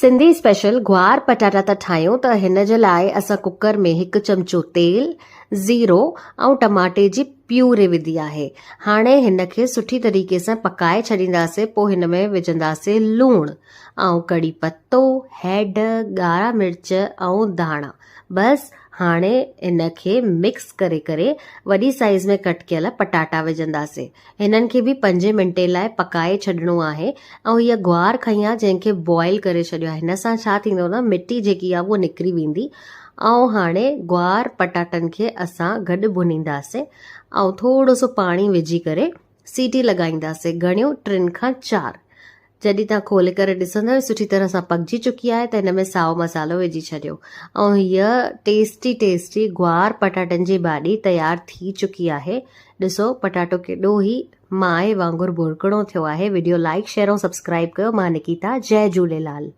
Sindhi special گوار پٽاٽا ٿا ٺاهيون ته هن جي لاء اسان ڪوڪر ۾ هڪ چمچو تيل، زيرو ۽ ٽماٽي جي پيوري وڌي آهي. هاڻي هن کي سٺي طريقي سان پڪائي ڇڏينداسين پوء هن ۾ وجهنداسين لوڻ ۽ ڪڙي پتو، هيڊ، ڳاڙها مرچ ۽ ڌاڻا. بس هاڻي ان کي مڪس ڪري ڪري وڏي سائيز ۾ ڪٽ ڪيل پٽاٽا وجهنداسين. هنن کي به پنجين منٽي لاء پڪائي ڇڏڻو آهي ۽ هيء گوار کنئي آهي جنهن کي بوائل ڪري ڇڏيو آهي هن سان ڇا ٿيندو نه مٽي جيڪي آهي اهو نڪري ويندي ۽ هاڻي گوار پٽاٽن کي اسان گڏ ڀنينداسين ۽ ٿورو سو پاڻي وجهي ڪري سيٽي لڳائينداسين گهڻيون ٽن کان چار جڏهن توهان کولي ڪري ڏسندؤ سٺي طرح سان پڪجي چڪي آهي ته هن ۾ سائو مصالحو وجهي ڇڏيو ۽ هيء ٽيسٽي ٽيسٽي گوار پٽاٽن جي ڀاڄي تيار ٿي چڪي آهي ڏسو پٽاٽو ڪيڏو هي مائي وانگر ڀرڪڻو ٿيو آهي وڊيو لائيڪ شيئر ۽ سبسڪرائيب ڪيو مان نڪيتا جئي جهوليلال.